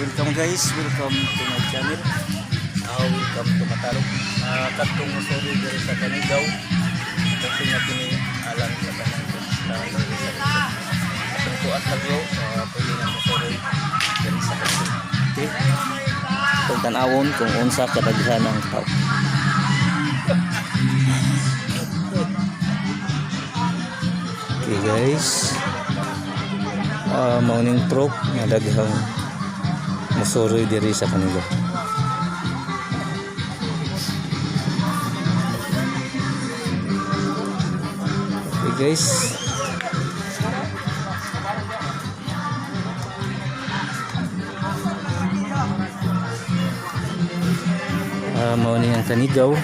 Welcome guys, welcome to my channel. Welcome to Matalok. Kadtong musuroy diri sa Canigao. Open na kini alang sa tanang turista diri sa lisod. Atong tuas lagyo, pwede na musuroy diri sa Canigao. Okay. Kung tan-awon kung unsa kadaghan ang tao. Okay guys. Mao ning proof nga daghang musuroy diri sa Canigao. Okay guys. Mao ni ang Canigao.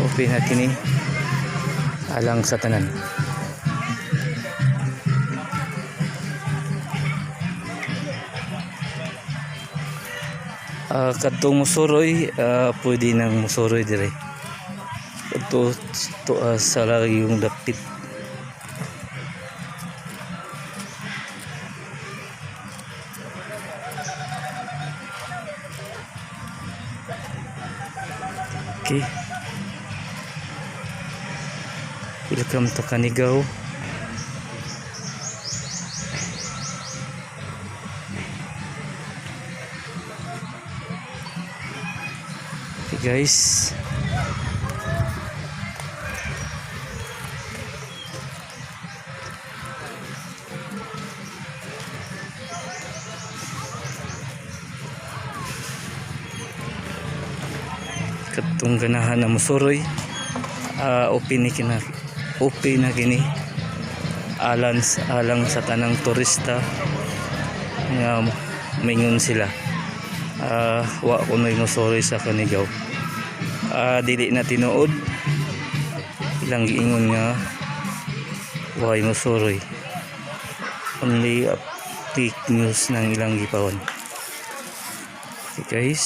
Open na kini alang sa tanan. Kadtong musuroy, pwede nang musuroy dire. Kadto to sa yung dapit. Okay. Welcome to Canigao. Okay guys. Katong ganahan na musuroy, open ni kina, open na kini alang alang sa tanang turista nga mingon sila, wa kuno'y musuroy sa Canigao. Dili na tinuod ilang giingon nga way musuroy, only fake news ng ilang gipawon. Okay guys.